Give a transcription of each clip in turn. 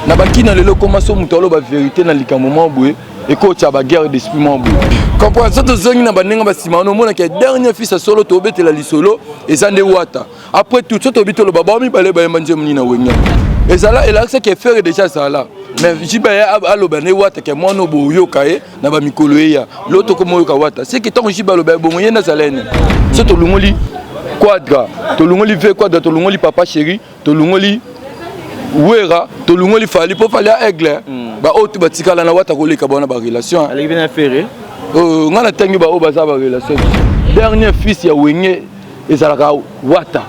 Na bakina lelo ekoma so moto aloba vérité na likambo moko boye, ekotya baguerre d'esprit moko boye. Comprendre, so tozongi na bandenge basima wana, omonaka dernier fils ya solo tobetela lisolo eza nde Wata. Après tout, so tobi toloba, bao mibale bayemba nzembo nini na Wenge? Ezala elakisaki Ferre déjà azala, mais JB aloba nde Wata ke mwana boyoka ye na bamikolo eya lo tokoma oyoka Wata. Seke ntango JB aloba ya bongo, ye nde azala ene. So tolongoli Quadra, tolongoli V Quadra, tolongoli Papa Chéri, tolongoli Wera, tolongoli Fally, mpo Fally ya aigle, baoyo tu batikala na Wata koleka bona barelation. Aleki mpe na Ferre. Ngai natangi baoyo baza barelation. Dernier fils ya Wenge ezalaka Wata.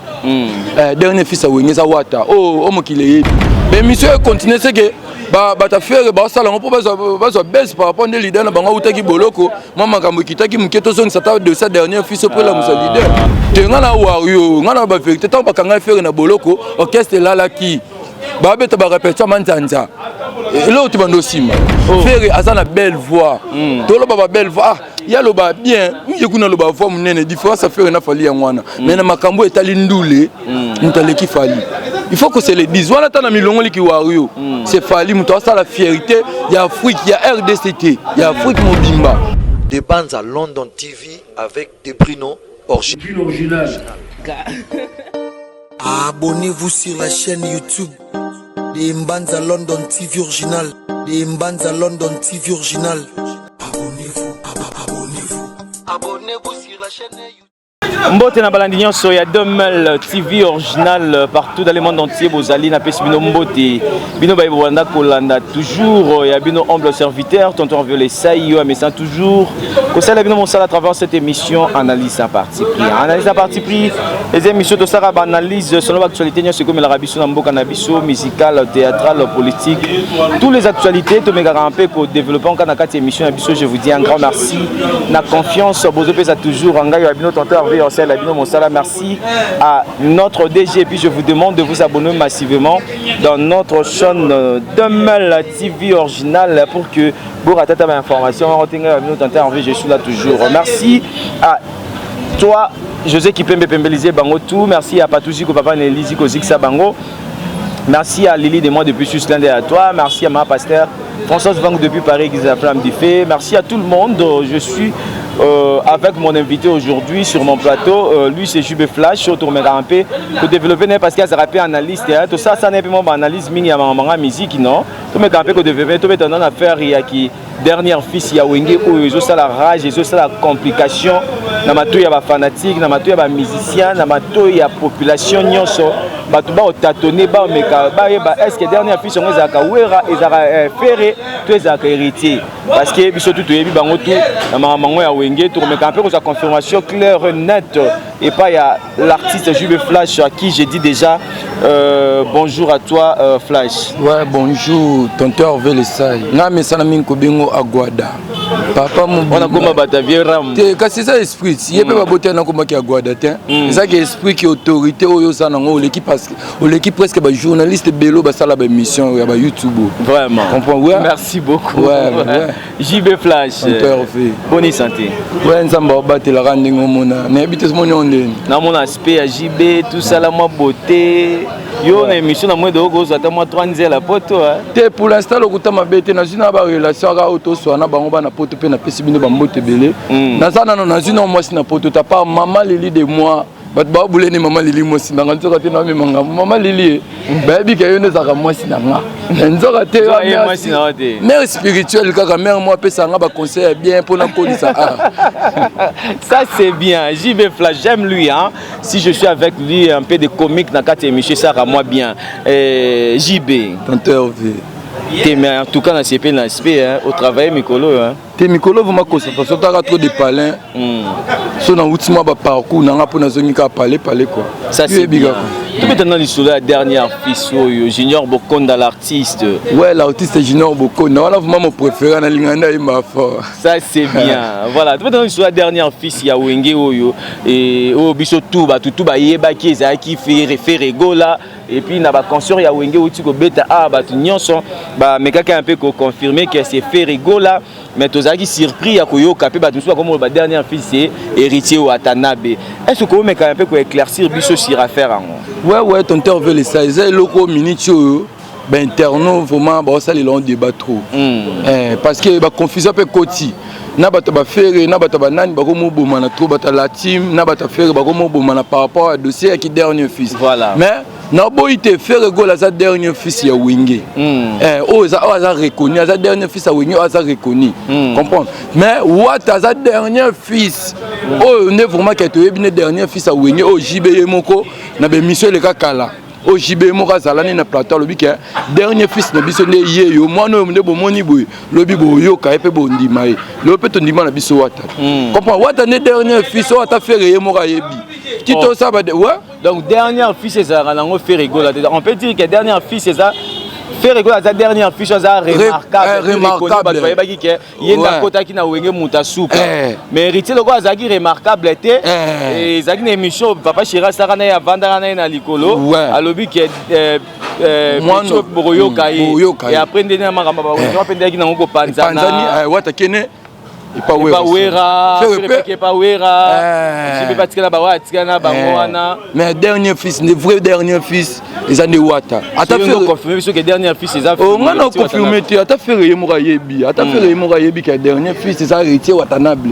Dernier fils ya Wenge eza Wata oyo mokili eyebi. Baémission econtinue, seke bato Ferre baosala yango mpo bazwa base par rapport nde leader na bango autaki boloko, mwa makambo ekitaki moke, tozongisa ta de sa dernier fils mpo elamusa leader te. Ngai na wario, ngai na bavérité, ntango bakanga Ferre na boloko, orchestre elalaki, babeta barépétition manzanza, eloko ti bando nsima. Ferre aza na belle voix, toloba babelle voix. Ah, ye aloba bien, ye kuna aloba voix monene. Différence ya Ferre na Fally yango wana. Mais na makambo etali ndule, moto aleki Fally, il faut que se le dise wana. Ata na milongoliki wario, c'est Fally moto asala fierté ya Afrique, ya RDC te, ya Afrique mobimba. De Banza London TV avec De Brino original. Abonnez-vous sur la chaîne YouTube de Mbanza London TV Original. De Mbanza London TV Original. Abonnez-vous, abonnez-vous. Abonnez-vous sur la chaîne YouTube. Mbote na balandi nyonso ya Domel TV Original partout dans le monde entier. Bozali, napesi bino mbote, bino baye bobanda kolanda toujours ya bino humble serviteur, tonton Violet Sai yo amesa toujours kosala bino mosala à travers cette émission Analyse sans parti pris. Analyse sans parti pris eza émission tosalaka baanalyse selon baactualité nyonso ekomelaka biso na mboka na biso, musicale, théâtrale, politique, toutes les actualités, tomekaka mpe kodévelopper nka na kati ya émission na biso. Je vous dis un grand merci na confiance bozopesa toujours ngai ya bino tonton Hervé Orsel ya bino mosala. Merci à notre DG et puis je vous demande de vous abonner massivement dans notre chaîne Dumel TV Original pour que boratata ba information ya bino tonton Hervé, je suis là toujours. Merci à toi José Kipembe Pembelize bango tout. Merci à Patouzi Papa Nelisi Koziksa bango. Merci à Lily de moi depuis Suisse et à toi. Merci à ma pasteur Françoise Vang depuis Paris, qui la flamme du fait. Merci à tout le monde. Je suis avec mon invité aujourd'hui sur mon plateau. Lui, c'est JB Flash, autour de un peu pour développer parce qu'il y a un analyste. Hein. Tout ça, ça n'est pas mon analyse, mais il y a ma musique, non. Tout le monde un peu développer, tout le monde affaire, il y a qui dernier fils ya Wenge oyo ezosala rage, ezosala complication na matoi ya bafanatique, na matoi ya bamusicien, na matoi ya population nyonso. Bato baotatone, baomeka bayeba est ce que dernier fils yango ezalaka Wera, ezalaka Ferre to ezalaka Héritier, parce que biso tu toyebi bango tu na makambo yango ya Wenge. Tokomeka mpe kozwa confirmation claire, nette epai ya l'artiste JB Flash, à qui j'ai dit déjà bonjour à toi, Flash. Ouais, bonjour tonton Hervé Lesai. Nga mesana mingi kobengo Agwada papa. Wana koma bato ya ram. Te, kasi eza esprit ye mpe babotela nakomaki Agwada te. Ezaki esprit ki autorité oyo oza nango, oleki, parce oleki presque bajournaliste ebele oyo basala baémission ya bayoutube. Vraiment. Comprends, ouais. Merci beaucoup. Ouais. JB Flash. Tonton Hervé. Bonne santé. Ouais, Nzambe abatelaka ndenge omona, nayebi te somoni oyo ndeni. Namona aspect ya JB, tosala mwa beauté yo na émission na moi dokozwa ata mwa 3 nzela poto. Te, pour l'instant lokuta mabe te, nazwi na barelation kaka oyo toswa na bango bana poto, mpe napesi bino bambote ebele. Naza nano, nazwi na mwasi na poto ta part mama Lili de moi. Bato babuleni mama Lili mwasi nanga, nzoka te naomemanga mama Lili ye bayebi ke yo nde ezalaka mwasi na nga, nzoka te. Mère spirituelle kaka, mère mo apesa nga baconseil ya bien mpona kolisa art. Ça c'est bien. JB Flash, j'aime lui, hein. Si je suis avec lui, un peu de comique na kati émission, ça rend moi bien. JB. Tonton Hervé. Te, mais en tout cas na CP na SP, hein, au travail mikolo, hein. Te, mikolo vraiment concentration taka trop de palin. So nauti mwa baparcours nanga mpo nazongi kaka pale pale quoi. Ça c'est bien. Tobeta na lisolo ya dernier fils oyo, Junior Bokonda l'artiste. Ouais, l'artiste Junior Bokonda wana vraiment mon préféré, nalinga nde ayemba fort. Ça c'est bien. Voilà, tobeta na lisolo ya dernier fils ya Wenge oyo oyo biso tu bato tu bayebaki ezalaki Ferre, Ferre Gola. Et puis na baconcert ya Wenge outi kobeta awa, bato nyonso bamekaki un peu koconfirmer que c'est Ferre Gola, mais tozalaki surpris ya koyoka mpe bato mosusu bakomona ba dernier fils c'est Héritier Watanabe. Est ce que komeka mpe koéclaircir biso sur affaire yango? Ouais, tonton Hervé Lesa, eza eloko miniti oyo. Bainternautes vraiment baosalela on débat trop, parce que baconfusion mpe koti na bato baFerre na bato banani bakomobomana trop. Bato ya la team na bato ya Ferre bakomobomana par rapport à dossier yaki dernier fils. Mais naboyi te, Ferre Gola aza dernier fils ya Wenge. Oyo oyo aza reconnu, aza dernier fils ya Wenge oyo aza reconnu, comprendre. Mais Wata aza dernier fils oyo nde vraiment ke toyebi nde dernier fils ya Wenge oyo JB ye moko na baémission eleka kala, oyo JB moko azala nde na plateau, alobi ke dernier fils na biso nde ye yo mwana oyo nde bomoni boye. Lobi boyoka ye mpe bondima ye, lelo mpe tondima na biso Wata, comprendre. Wata nde dernier fils oyo ata Ferre ye moko ayebi ti tosala ouais. Donc dernier fils ezalaka nango Ferre Gola te. On peut dire que dernier fils eza Ferre Gola, aza dernier fils, aza remarquable. Remarquable. Bato bayebaki ke ye nde akotaki na Wenge moto asuka. Mais Héritier lokola azalaki remarquable te, ezalaki na émission Papa Chéri asalaka na ye, avandaka na ye na likolo, alobi ke bokoyoka ye. Et après ndenge na makambo bawenge mpe ndeyaki nango kopanzana. Wata kene. Epa Wera, epa Wera mpe batikala bango, atikala na bango wana. Mais dernier fils nde, vrai dernier fils eza nde Wata. Ata confirme biso ke dernier fils eza Nga na confirme te. Ata Ferre ye moko ayebi, ata Ferre ye moko ayebi ke dernier fils eza Héritier Watanabe.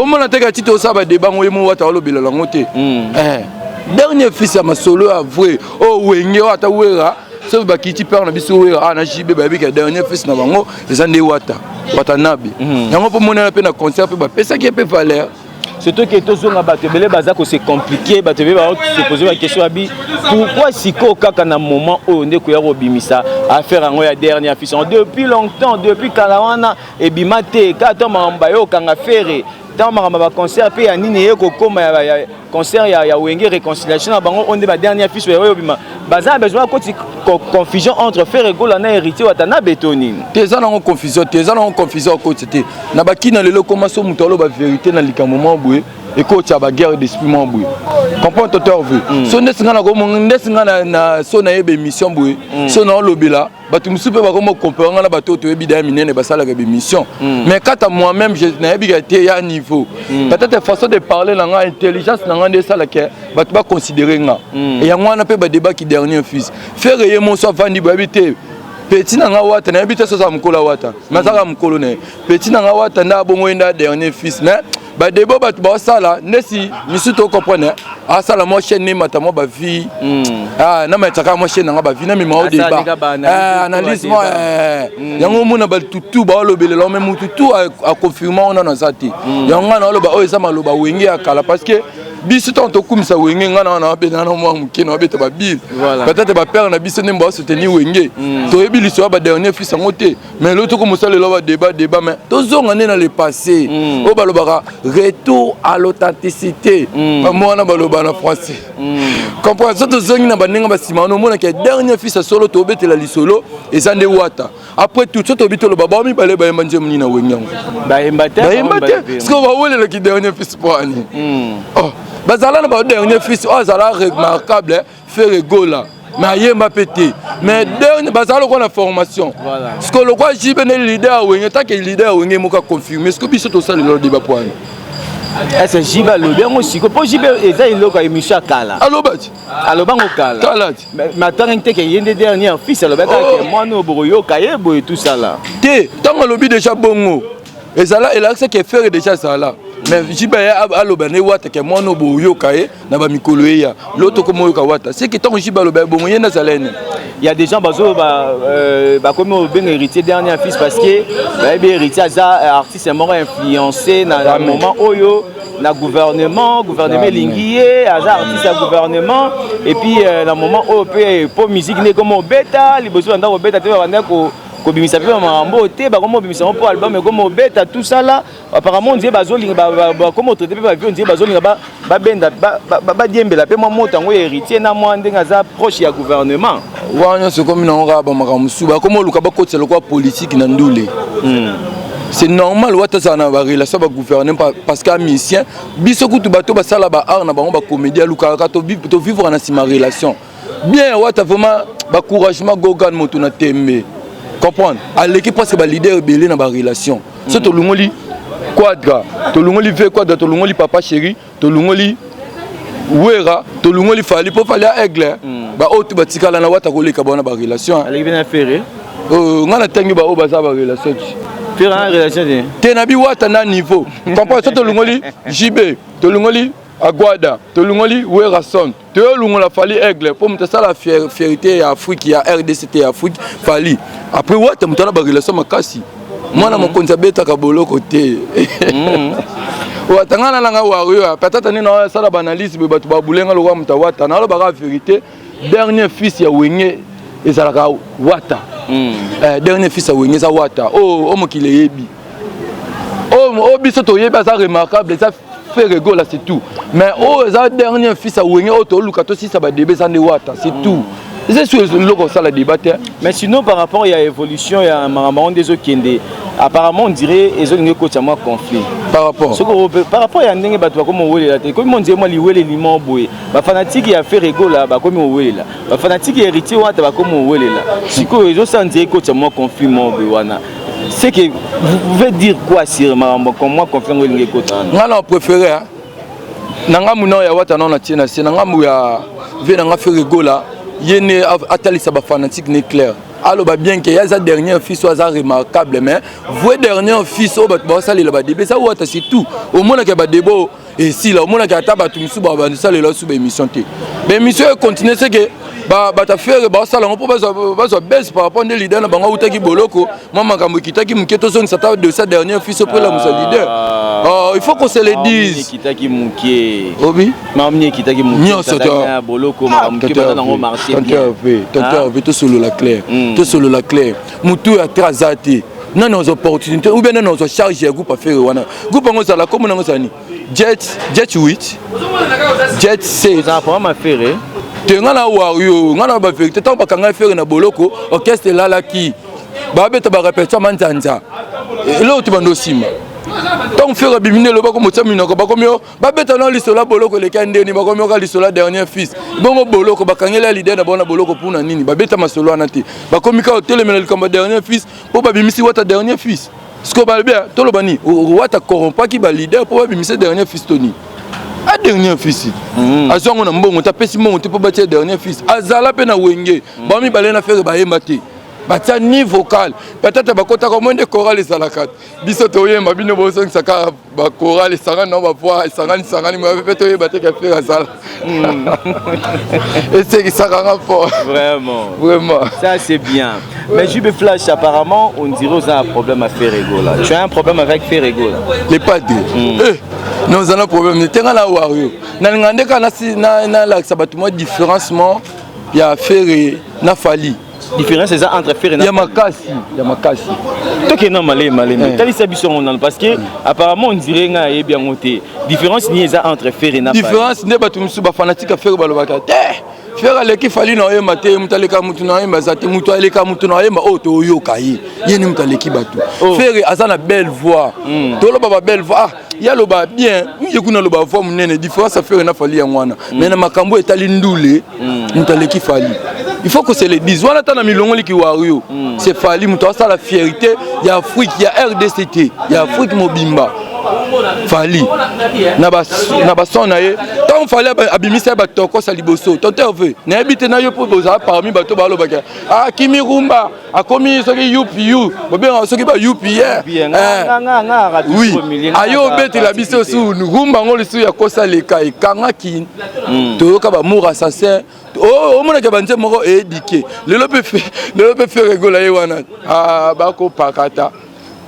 Omona te ka ti tosala badébat ngo, ye mo Wata alobelela yango te. Dernier fils ya masolo ya vrai oyo Wenge oyo ata Wera soki bakiti père na biso Wera na JB bayebi ke dernier fils na bango eza nde Wata, Watanabe. Yango mpo monana mpe na concert mpe bapesaki ye mpe valeur. Surtout ke tozonga, bato ebele baza kose compliquer, bato ebele se poser baquestion abi pourquoi sikoyo kaka na moment oyo nde koya kobimisa affaire yango ya dernier fils. Depuis longtemps, depuis kala wana ebima te, kaka to makambo bayokanga Ferre, ntango makambo ya baconcert mpe ya nini eye kokóma ya concert ya Wenge réconciliation na bango oyo nde badernier fils oyo obima, baza na besoin bakoti confusion entre Ferre Gola na Héritier Watanabe to nini? Te, eza nango confusion te, eza nango confusion okoti te na bakina. Lelo ekoma so moto aloba vérité na likambo moko boye, ekoti baguerre d'esprit moko boye, comprendre toto Herve. So ndesi nga nakomo ndesi nga na so nayeba émission boye, so naolobela bato mosusu mpe bakoma comparer nga na bato oyo toyebi daya minene basalaka bémission. Mais quant à moi-même, nayebika te ya niveau, peut-être façon de parler na nga, intelligence na nga nde esalaka bato baconsidérer nga. Yango wana mpe badébaki dernier fils. Ferre ye moso avandi, boyebi te petit na nga Wata, nayebi te soza mokolo ya Wata, mais azaka mokolo na ye, petit na nga Wata nde abongo ye nde dernier fils. Mais badébat bato baosala ndesi misu tocomprendre, asala mwa chaîne nemata mwa bavie, namataka mwa chaîne nanga bavie, namema o débat, analyse mwa yango. Omona batutu baolobelela me mutu tu aconfirme wana naza te. Yango nga naoloba oyo eza maloba Wenge ya kala, parce que biso ntango tokumisa Wenge, nga na wana wabeta na mwa moke na wabeta babile, peut-être bapère na biso nde basoutenir Wenge, toyebi liso ya badernier fils yango te. Mais lelo tokomosalela badébat débat, mais tozonga nde na le passé oyo balobaka retour à l'authenticité, bamo wana baloba na français, comprendre. So tozongi na bandenge basima wana, omonaka dernier fils ya solo tobetela lisolo eza nde Wata. Après tout, so tobi toloba, bao mibale bayemba nzembo nini na Wenge yango? Bayemba te. Bayemba te. Parce que bawelelaki dernier fils mpo ani? Oh, bazala na ba dernier fils oyo azala remarquable, Ferre Gola, mais ayemba mpe te. Mais dernier bazala lokola na formation, parce que lokola JB nde leader ya Wenge, tant que leader ya Wenge moko aconfirme, ce que biso tosalela débat po wana. Ese JB alobi yango sikoyo? Mpo JB eza eloko ya émission ya kala. Aloba ti. Alobango kala. Kala ti. Mais atangi te ke ye nde dernier fils, alobaki kaka ke mwana oyo bokoyoka ye boye, tosala. Te, ntango alobi déjà bongo, ezala elakisaki Ferre déjà azala, mais JB ye aloba nde Wata ke mwana oyo boyoka ye na bamikolo eya lo tokoma oyoka Wata. Seke ntango JB aloba ye bongo, ye nde azala ene. Il y a des gens bazo ba bakomi obenga Héritier dernier fils parce que bayebi Héritier aza artiste moko influencé na moment oyo na gouvernement, gouvernement elingi ye, aza artiste ya gouvernement. Et puis na moment oyo mpe po musique nde ekoma obeta liboso, banda kobeta te, banda kobimisa mpe bamakambo te, bakoma obimisa ngo mpo album ekoma obeta, tout ça là. Apparemment ondie bazolinga bakoma otraiter mpe bavie, ondie bazolinga babenda badiembela mpe mwa moto yango ya Héritier na mwa ndenge aza proche ya gouvernement. Wana nyonso ekomi nango kaka bamakambo mosusu, bakoma oluka bakotisa lokola politike na ndule. C'est normal wata azala na barelation bagouvernement parce que amusicien. Biso kutu bato basala baart na bango, bacomédie, alukaka tovivre na nsima relation bien. Wata vraiment bacouragement gogan moto na tembe, comprendre, aleki presque baleader ebele na barelation. So tolongoli Quadra, tolongoli V Quadra, tolongoli Papa Chéri, tolongoli Wera, tolongoli Fally mpo Fally ya Aigle. Baoyo tu batikala na Wata koleka bona barelation. Aleki mpe na Ferre. Ngai natangi baoyo baza barelation ti. Ferre na relation te. Te, na bi Wata na niveau comprendre. So tolongoli JB, tolongoli Agwada, tolongoli Werason, toyolongola Fally Aigle mpo moto asala fierté ya Afrique, ya RDC te, ya Afrique, Fally. Après Wata, moto ana barelation makasi. Mwana mokonzi abetaka boloko te. Wata, ngai nalanga wario. Peut-être nde naasala baanalyse boye, bato babulenga lokwa moto awata. Nalobaka vérité, dernier fils ya Wenge ezalaka Wata. Dernier fils ya Wenge eza Wata. Oyo mokili eyebi, oyo biso toyebi aza remarquable, eza Ferre Gola, c'est tout. Mais oyo eza dernier fils ya Wenge, oyo toluka tosisa badébats, eza nde Wata, c'est tout. Eza su eloko osala débat te. Mais sinon, par rapport ya évolution ya makambo yango nde ezokende, apparemment on dirait ezolingi ekotisa mwa conflit. Par rapport? Soko par rapport ya ndenge bato bakomi owelela te, ekomi on dirait mwa liweleli moko boye. Bafanatike ya Ferre Gola bakomi owelela, bafanatike ya Héritier Wata bakomi owelela. Sikoyo ezosala nzela ekotisa mwa conflit moko boye wana. C'est que vous pouvez dire quoi sur makambo comme moi, conflit yango elingi ekota wana? Nga na préféré na ngambu nao ya Wata, nao na tie na se na ngambu ya ve na nga Ferre Gola. Ye nde atalisa bafanatike ne clair, aloba bien ke ye aza dernier fils oyo aza remarquable, mais vrai dernier fils oyo bato baosalela badébats eza Wata, c'est tout. Omonaka badébats oyo esila, omonaka ata bato mosusu basalela su baémission te. Baémission econtinue, c'est que bato affaire baosala yango mpo bazwa base par rapport nde leader na bango autaki boloko, mwa makambo ekitaki moke, tozongisa ta de sa dernier fils mpo elamusa leader. Il faut qu'on se le dise. Ekitaki moke. Obi. Makambo ekitaki moke. Nyonso. Boloko, makambo moke, baza nango marché. Tonton Hervé, tosolola clair, tosolola clair. Motu ya tre aza te. Nani ozwa opportunité ou bien nani ozwa charge ya groupe affaire wana? Groupe yango ozala, kombo nango ozala nini? Jet, Jet 8, Jet C. Ozala programme affaire. Te, nga na wario, nga na bavérité. Ntango bakanga Ferre na boloko, orchestre elalaki, babeta barépétition manzanza, eloko te bando nsima. Ntango Ferre abimi nde elobako motia minoko, bakomi babeta na lisolo ya boloko eleki ndeni, bakomi oka lisolo ya dernier fils. Bongo boloko bakangeli ya leader na bango na boloko mpuna nini? Babeta masolo wana te, bakomi kaka otelemela likambo ya dernier fils mpo babimisi Wata dernier fils. Siko balobi, toloba nini? Wata corrompaki baleader mpo babimisa dernier fils to nini? A dernier fils azwa yango na mbongo te, apesi mbongo te mpo batia dernier fils. Azala mpe na Wenge, bango mibale na Ferre bayemba te, batia ni vocal. Peut-être bakotaka mo nde chorale ezalaka, biso toyemba, bino bozongisa kaka bachorale esangani na bavoix, esangani sangani mpe toyeba te ke Ferre azala. Esekisaka nga fort. Vraiment. Vraiment. Ça, c'est bien. Mais JB Flash, apparemment on dirait que un problème à Ferre Gola. Tu as un problème avec Ferre Gola? Les pas deux. Eh, non, oza na problème te. Nga na wario, nalinga nde kaka nalakisa bato mwa différence mo ya Ferre na Fally. Différence eza entre Ferre na Ya makasi, ya makasi. Tokende malemi malemi. Talisa biso yango nano, parce que apparemment on dirait ngai ayebi yango te. Différence nini eza entre Ferre na Différence nde bato mosusu bafanatike ya Ferre balobaka te Ferre aleki Fally na oyemba te. Moto aleka motu na oyemba aza te. Moto aleka motu na oyemba oyo toyoka ye, ye ni moto aleki bato. Ferre aza na belle voix. Toloba ba belle voix, ah, ye aloba bien, ye kuna aloba voix monene. Différence ya Ferre na Fally yango wana. Mais na makambo etali ndule, moto aleki Fally, il faut que se le dise wana. Ata na milongoliki wario, c'est Fally moto asala fierté ya Afrique, ya RDC te, ya Afrique mobimba. Fally na bason na ye, ntango Fally abimisa ye batokosa liboso, tonton Herve, nayebi te na yo mpo bozala parmi bato balobaka akimi rumba, akomi soki upu, bobengaka soki ba upr. Oui, aye obetela biso su rumba yango lisusu ya kosaleka ekangaki. Toyoka bamour assassin, omonaka banzembo moko eyedike. Lelo mpe Ferre Gola ye wana bakopakata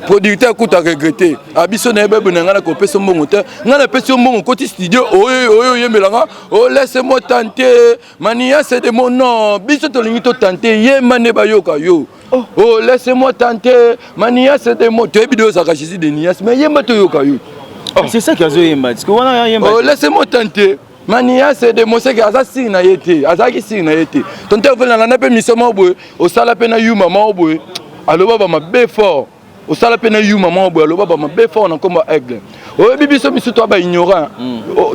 producteur kuta regretté. Biso na ye bebe na ngai, nakopesa mbongo te. Ngai napesi yo mbongo, koti studio oyo oyembelanga o laisse moi tenter maniance de mon nom. Biso tolingi totenter, yemba nde bayoka yo. Oh, laisse moi tenter maniance de mon, toyebi de ozalaka Jésus de nuance, mais yemba toyoka yo. C'est ça qui azoyemba, parce que wana yemba. Oh, laisse moi tenter maniance de moseke, aza siri na ye te, azalaki siri na ye te. Tonton Herve, nalanda mpe mission moko boye osala mpe na yuma moko boye, aloba bamabe fort. Osala mpe na yuma moko boye, aloba bamabe fort na nkombo ya Aigle. Oyebi, biso misu to baignorant,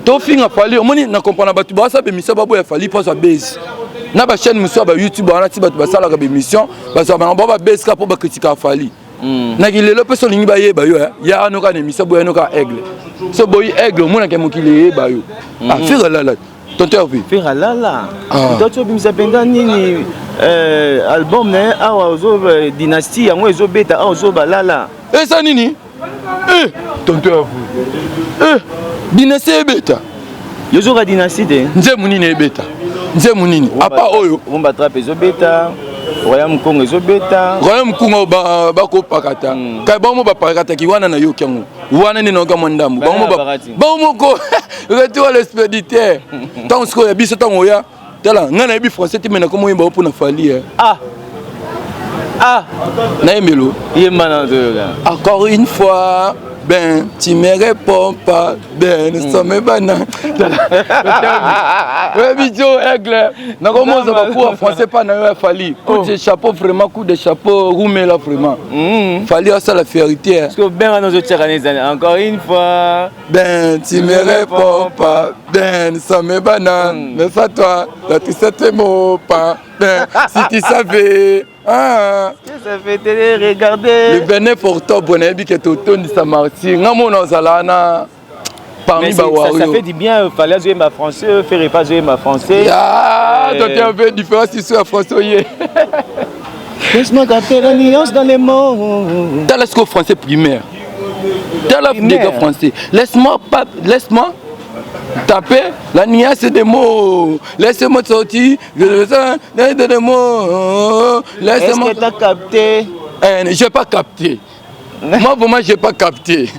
tofinga Fally. Omoni, na comprendre bato basala bémission, baboya Fally mpo azwa base na bachaîne mosusu ya bayoutube wana. Ti bato basalaka bémission, bazwa bango bao babase kaka mpo bakritikaka Fally. Naki lelo mpe so olingi bayeba yo, ya ano kaka na émission boya no kaka Aigle. So boyi Aigle, omonaka mokili eyeba yo. Affaire lala. Tonton Hervé. Ferre alala. Ah. Toi tu obimisa mpenza nini album na ye awa ozo dynastie yango ezobeta awa ozo balala. Eza nini? Eh, tonton Hervé. Eh, dynastie ebeta. Yozoka dynastie te. Nzembo nini ebeta? Nzembo nini? Apa oyo. Rumba trap ezobeta. Royaume Congo ezobeta. Royaume Congo bakopakata. Kai bango bapakataki wana na yoki yango. Wana nde nayoka mwa ndambo. Bango moko retour à l'expéditeur. Ntango sikoyo ya biso ntango oya tala ngai nayebi français te me nakomi oyemba mpo na Fally. Ah ah, nayembelo. Yemba na toyoka. Encore une fois, ben, tu me réponds pas, ben, nous sommes bana. Oyebi jo aigle nakomoza bacours ya français pa na yo ya Fally. Coup de chapeau, vraiment, coup de chapeau, rumela vraiment. Fally asala fierté. Parce que ben wana ozotiaka nezani encore une fois. Ben, tu me réponds pas, ben, nous sommes bananes, mais ça toi, la tristesse mot pas, ben, si tu savais, ah. Ça fait te regarder. Le 29 octobre, nayebi ke totondisa Martyr, nga mona ozala wana parmi Mais ça, ça bawario. fait du bien, fallait azoyemba français, Ferre pas azoyemba français. Ah, toi tu avais différence ici ya français oye. Laisse-moi capter la nuance dans les mots. Tala sikoyo français primaire, tala. Primaire. Dégâts français, laisse-moi pas, laisse-moi taper la nuance des mots, laisse-moi sortir des mots. Est-ce Laisse-moi que t'as capté? Eh, j'ai pas capté. Moi, vraiment, j'ai pas capté.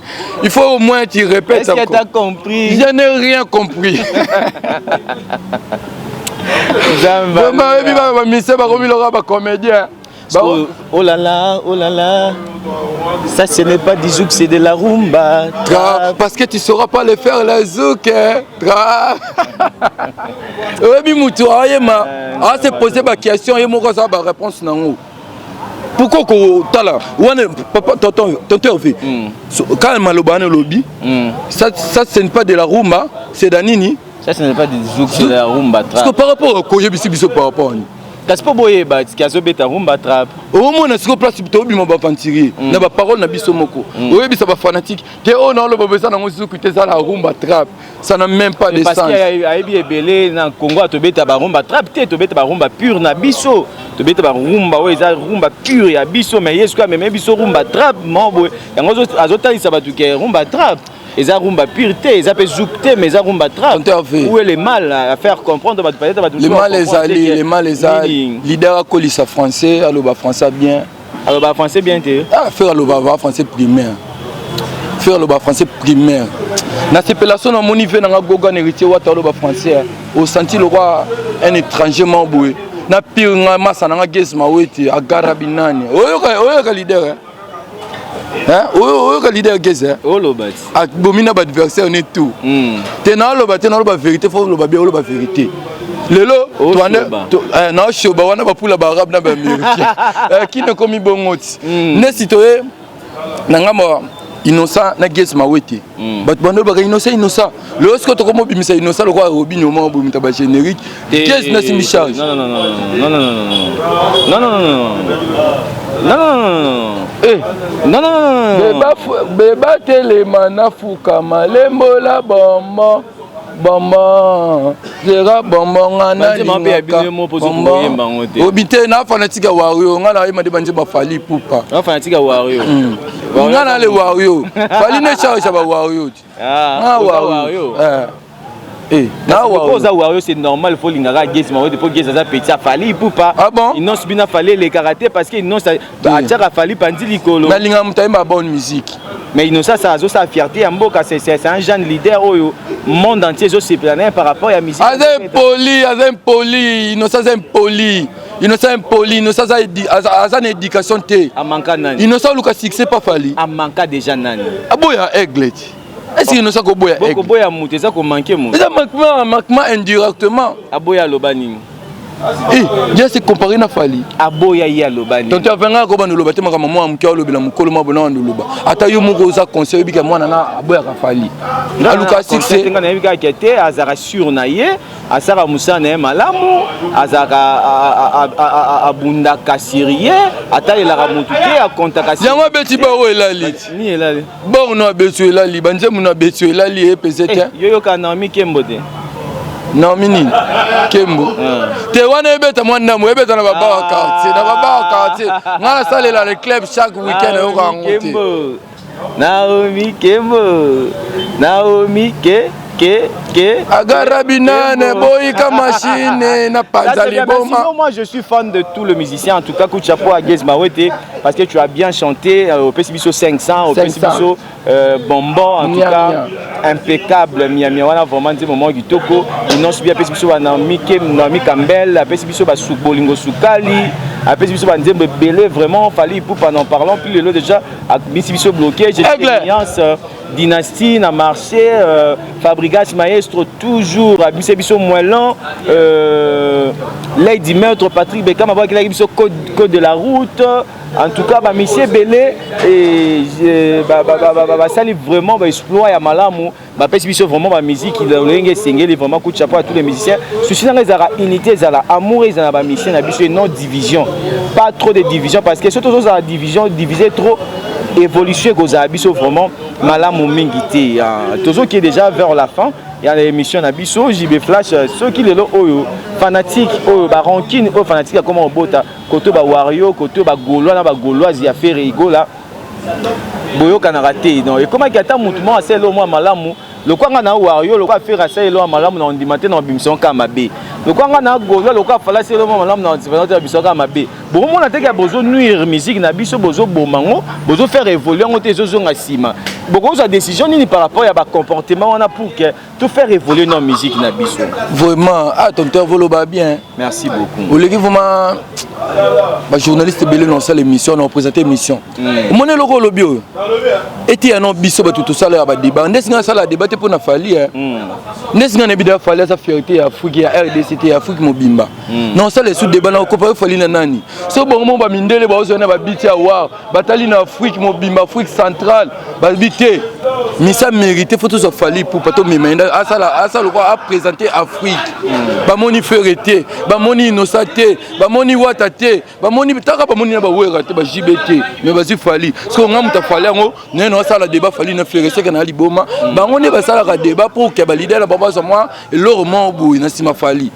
Il faut au moins tu répètes Est-ce que encore. t'as compris? Je n'ai rien compris. Zamba. Vraiment, oyebi bamise bakomi lokola bacomédien. Oh, oh là là, oh là là. Ça, ce n'est pas du zouk, c'est de la rumba. Tra, parce que tu sauras pas le faire, la zouk, hein. Tra, oyebi mutu ayema ase pose baquestion, ye moko aza baréponse nango. Pourquoi kotala wana papa tonton tonton Hervé? Kaka maloba wana olobi, ça ce n'est pas de la rumba, c'est da nini? Ça, ce n'est pas du zouk, c'est de la rumba Parce que trap. par rapport koyebisi biso par rapport ani? Kasi mpo boyeba tiki azobeta rumba trap. Omona sikoyo place tobima baaventurier na baparole na biso moko, oyebisa bafanatique te oyo naoloba eza nango zuku te, eza na rumba trap, ça n'a même pas de Parce sens. que ayebi ebele na Congo tobeta barumba trap te, tobeta barumba pure na biso, tobeta barumba oyo eza rumba pure ya biso. Mais ye soki ameme biso rumba trap mo boye, yango azotalisa bato ke rumba trap eza rumba pure te, eza mpe zouk te, mais eza rumba trap. Tonton Hervé. Où est le mal à faire comprendre bato? Peut-être bato Le mal ezali, le mal eza Nini? Leader akolisa français, aloba français bien. Aloba français bien te. Ah, Ferre aloba va français primaire, Ferre aloba français primaire. Nasepela so namoni ve nanga Gogan Héritier Wata aloba français, osenti lokwa un étranger moko boye na pire nga masa nanga Gez Mawete agara binani. Oyoka, oyoka leader, hein? Hein? Oyoka leader Gez, hein? Oloba ti. Abomi na baadversaire ne tout. Te, naoloba te, naoloba vérité. Faut oloba bien, oloba vérité. Lelo Oshoba. Naoshoba wana bapula baarabe na baaméricain kino ekomi bongo ti nesi toye na ngambo ya Innocent na Gez Mawete. Bato bando olobaka Innocent, Innocent. Lelo sikoyo tokomobimisa Innocent lokola Robinio moko boye, moto ya bagénérique. Gez nasimbi charge. Non, non, non, non, non, non, non, non, non, non, non, non, non, Eh, non, non, non, non, non. Beba telema nafukama lembola bombo bombo zera bombo nga. Banzemba mpe ya bino yo moko mpo koyemba yango te. Obi te, na fanatique ya wario, nga nayemba nde banzemba Fally Pupa. Nga fanatique ya wario. Nga na le wario, Fally ne charge ya bawario ti. Ah, nga oza wario. Wario. Eh, na Po wario. oza wario, c'est normal, faut lingaka Gez Mawete po Gez aza petit ya Fally Pupa. Ah bon? Innoss bino Fally elekaka te parce que Innoss atiaka Fally pandi likolo. Nalinga moto ayemba bonne musique. Mais Innocent, ça azosala fierté ya mboka, c'est un jeune leader oyo monde entier ezosepela na ye par rapport ya musique. Aza impoli, aza impoli Innocent, aza impoli Innocent, impoli Innocent, aza na éducation te. Amanka nani? Innocent oluka succès pa Fally. Amanka déjà nani? Aboya aigle ti, est-ce que Innocent koboya aigle? Bokoboya moto eza komanke moto. Eza manquement, manquement indirectement. Aboya aloba nini? Eh, dia se comparer na Fally. Aboya ye aloba nini? Tonton avenga akobanda oloba te makambo mwana moke alobela mokolo mwa bona wanda oloba. Ata yo moko oza conseil, oyebika mwana na aboyaka Fally, aluka succès. Nga nayebi kaka te azalaka sur na ye, asalaka mosala na ye malamu, azalaka abundaka sérieux, atalelaka motu te, akontaka. Yango abeti bao elali ti. Nini elali? Bao no abeti elali, banzembo no abeti elali epese te. Yo yoka Naomi Kembo te? Naomi nini kembo te wana ebeta mwa ndambo ebeta na babar ya quartier, na babar ya quartier. Ngai nasalela le club chaque week-end, nayoka yango te. Naomi Kembo, Naomi ke ke ke. Agara binane boyika machine na panza liboma. Sinon, moi je suis fan de tous les musiciens. En tout cas, coup de chapeau à Gaz Mawete parce que tu as bien chanté au Pesi Biso 500, au Pesi Biso bonbon, en tout cas impeccable. Miami wana vraiment nzembo moko kitoko. Inonce bien apesi biso ba Naomi Kem, Naomi Campbell, apesi biso ba Bolingo Sukali, apesi biso ba nzembo ebele vraiment. Fally Ipupa, n'en parlons plus, lelo déjà abisi biso bloqué. J'ai expérience dynastie na marché, Fabregas maestro toujours abisi biso moellon, Lady Maître Patrick Beckham abwakilaki biso code de la route. En tout cas, bamisie ebele basali vraiment baexploit ya malamu, bapesi biso vraiment bamusique lolenge esengeli. Vraiment, coup de chapeau à tous les musiciens. Souci nanga ezalaka unité, ezala amour, ezala na bamusicien na biso et non division, pas trop de division, parce que soki tozozala division, diviser trop, évolution ekozala biso vraiment malamu mingi te. Tozokie déjà vers la fin ya émission na biso. JB Flash, soki lelo oyo fanatique oyo barancune oyo fanatique akoma kobota koto bawario, koto bagaulois na bagauloise ya Ferre Gola boyokanaka te, donc ekomaki ata motu moko asali eloko mwa malamu, lokwa nga na wario, lokwa Ferre asali eloko ya malamu, na ondima te, na obimisa kaka mabe. Lokwa nga na gaulois, lokwa Fally asali eloko mwa malamu, na ondima te, na obimisa kaka mabe. Bokomona teke bozonuire musique na biso, bozoboma yango, bozofaire évoluer yango te, ezozonga nsima. Bokozwa décision nini par rapport ya bacomportement wana pour que tout faire évoluer na musique na biso? Vraiment, ah, tonton, voloba bien. Merci beaucoup. Oleki vraiment bajournaliste ebele na osala émission, na oprésente émission. Omoni eloko olobi oyo etiya no biso bato tosalaka badébat. Nde singa asala débat te mpo na Fally, nde singa nayebi da Fally aza fierté ya Afrique, ya RDC te, ya Afrique mobimba. Na osala esu débat na okopa Fally na nani? So bongo mo bamindele baozwa na babiti ya war, batali na Afrique mobimba, Afrique centrale, babi te misa mérité, faut tozwa Fally Ipupa, tomema ye asala asala lokwa aprésente Afrique. Bamoni Ferre te, bamoni Inosa te, bamoni Wata te, bamoni taka, bamoni na bawera te, bajibe te, mais bazwi Fally. Soki nga moto aFally yango naye na osala débat Fally na Ferre, seke na liboma. Bango nde basalaka débat pour ke baleader na bango bazwa mwa eloko moko boye na nsima Fally.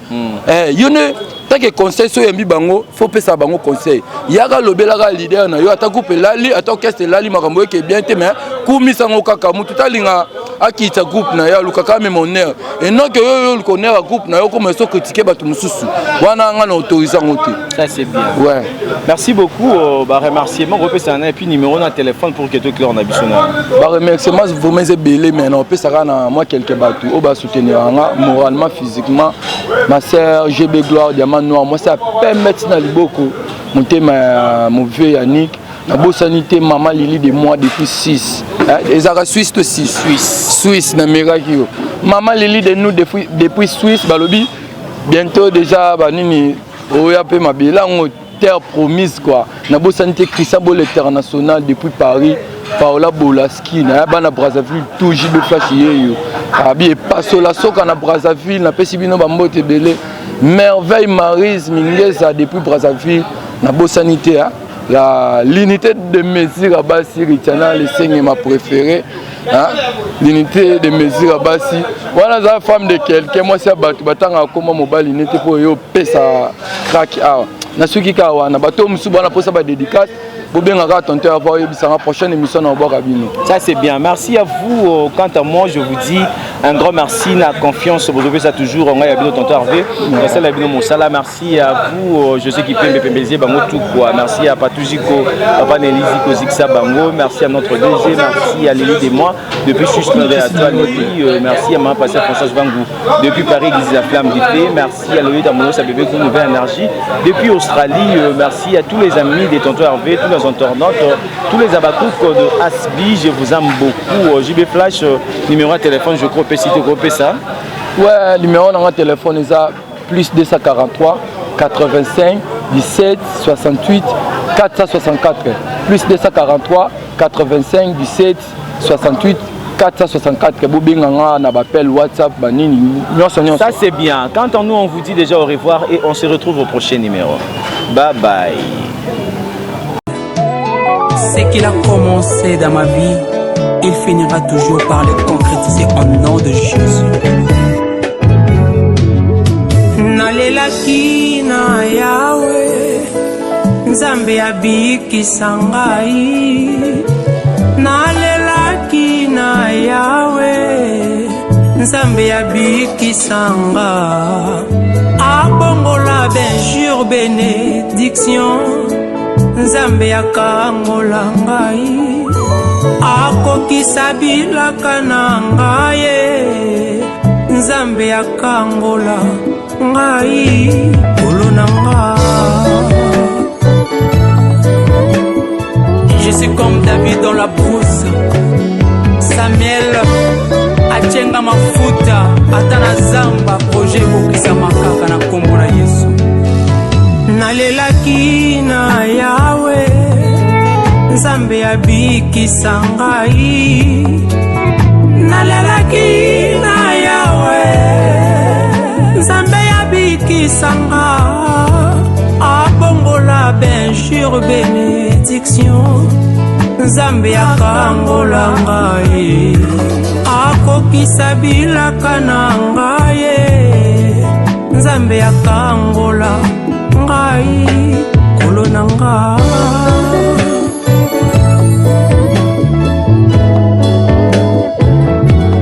Yo nde take conseil, so oyambi bango, faut opesa bango conseil. Yaka lobelaka leader na yo, ata groupe elali, ata orchestre elali, makambo eke bien te, mais kumisango kaka. Motu talinga akitisa groupe na yo, alukaka amema honneur enoke oyo yo oluka honneur ya groupe na yo, koma eso critiquer bato mosusu wana, nga na autorise yango te. Ça c'est bien. Ouais. Merci beaucoup. Bah, remerciement repesa na et puis numéro na téléphone pour que to clore na biso na. Baremerciement vraiment eza ebele, mais na opesaka na mwa quelque bato oyo basoutenir nga moralement, physiquement. Ma sœur GB Gloire Diamant Noir, mwasi ya pembe ntina liboko, motema ya mauvais Yannick. Nabosani te mama Lili de moi depuis 6, ezalaka Suisse to 6? Suisse. Suisse, nameraki yo mama Lili de nous depuis Suisse. Balobi bientôt déjà banini oya mpe mabele yango, terre promise quoi. Nabosani te Christian Bol international depuis Paris, Paola Bolaski na bana Brazzaville, tout JB Flash yeyo abi epasola soka na Brazzaville. Napesi bino bambote ebele. Merveille Marise Mingeza depuis Brazzaville. Nabosani te la l'unité de mesure ya basi, Ritiana Lesenge, ma préférée, hein? L'unité de mesure ya basi wana aza femme de quelqu'un, mwasi ya bato batangaka koma mobali nete mpo oyo opesa crack awa. Nasuki kaka wana. Bato mosusu bwana mposa badédicace, bobengaka tonton avant, oyebisanga prochaine émission na obwaka bino. Ça c'est bien, merci à vous. Quant à moi, je vous dis un grand merci na confiance bozopesa ça toujours ngai ya bino tonton Hervé, nasala bino mosala. Merci à vous, je sais qui pembe pembezie bango tout quoi. Merci à Patujiko, papa Nelisi Koziksa bango. Merci à notre DG, merci à Lili de moi depuis Suisse, à toi Lili. Merci à maman Pasteur Françoise Vangou depuis Paris, Église la Flamme du Feu. Merci à Loïc Amonos à bébé Nouvelle Énergie depuis Australie. Merci à tous les amis des tontons Hervé, tous nos internautes, tous les abakouk de Asbi, je vous aime beaucoup. JB Flash, numéro de téléphone, je crois, cité groupe ça. Ouais, numéro de téléphone, c'est plus 243 85 17 68 464. Plus 243 85 17 68 464. Bobenganga na baappel, WhatsApp, banini nyonso nyonso. Ça c'est bien. Quant à nous, on vous dit déjà au revoir et on se retrouve au prochain numéro. Bye bye. Ce qu'il a commencé dans ma vie, il finira toujours par le concrétiser au nom de Jésus. Nalelaki na Yawe, Nzambe abikisa ngai. Nalelaki na Yawe, Nzambe abikisa nga. Abongola benjure benediction, Nzambe akangola ngai. Akokisa bilaka na ngai, Nzambe akangola ngai kolo na nga. Je suis comme David dans la brousse. Samuel atienga mafuta ata na zamba, projet ekokisama kaka na nkombo na Yesu. Nalelaki na Yawe, Nzambe abikisa ngai. Nalelaki na Yawe, Nzambe abikisa nga. Abongola benjure benediction, Nzambe akangola ngai. Akokisa bilaka na ngai, Nzambe akangola ngai kolo na nga.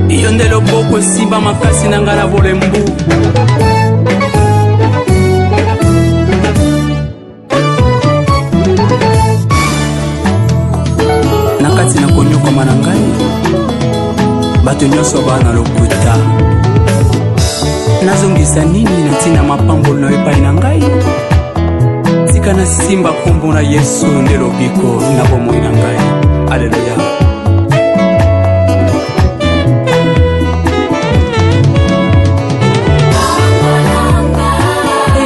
Yo nde loboko esimba makasi na ngai na bolembu. Na kati na konyokama na ngai, bato nyonso baa na lokuta. Nazongisa nini na ntina mapamboli na yo epai na ngai? Tika nasimba nkombo na Yesu nde lobiko na bomoi na ngai. Aleluya.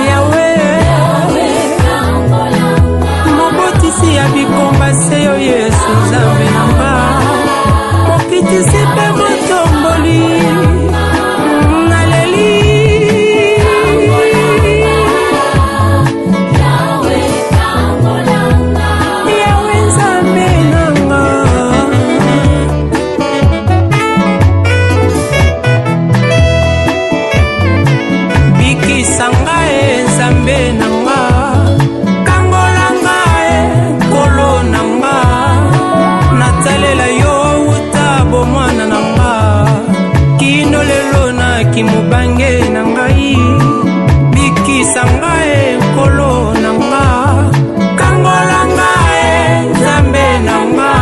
Yawe, mobotisi ya bikomba se yo Yesu, Nzambe na nga, mokitisi mpe motomboli. Naleli. Yawe Nzambe na nga. Bikisa ngai e Nzambe na nga, kangola ngai Nkolo na nga. Natalela yo wuta bomwana na nga kino lelo na kimobange na ngai. Bikisa ngai Nkolo na nga, kangola ngai Nzambe na nga.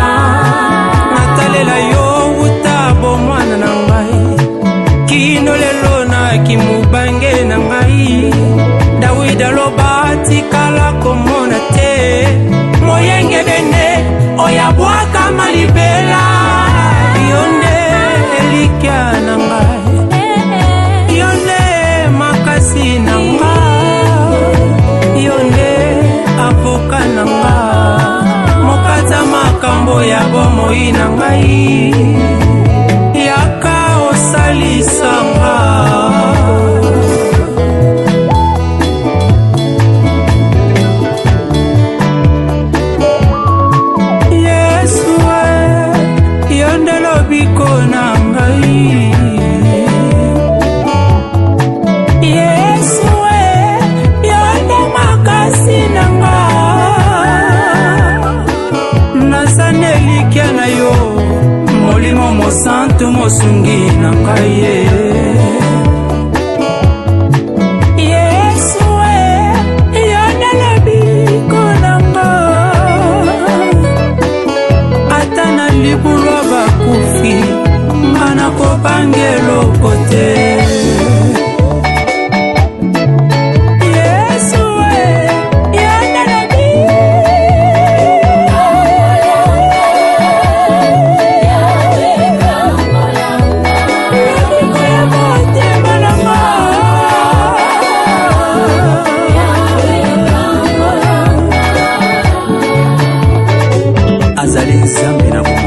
Natalela yo wuta bomwana na ngai kino lelo na kimobange na ngai. Dawidi aloba tikala komona te moyengebene oyo abwakama libela. Yo nde elikya na ngai, yo nde makasi na nga, yo nde avoka na nga, mokata makambo ya bomoi na ngai. Yaka osalisa nga. Yesu e, yo nde lobiko na ngai. Yesu e, yo nde makasi na nga. Naza na elikya na yo, Molimo Mosantu mosungi na ngai ye. Yesu e, yo nde lobiko na nga. Ata na libulwa bakufi, nga nakobanga eloko te. Yesu e, yo nde lobiko ya motema na nga. Azali Nzambe na bomoi.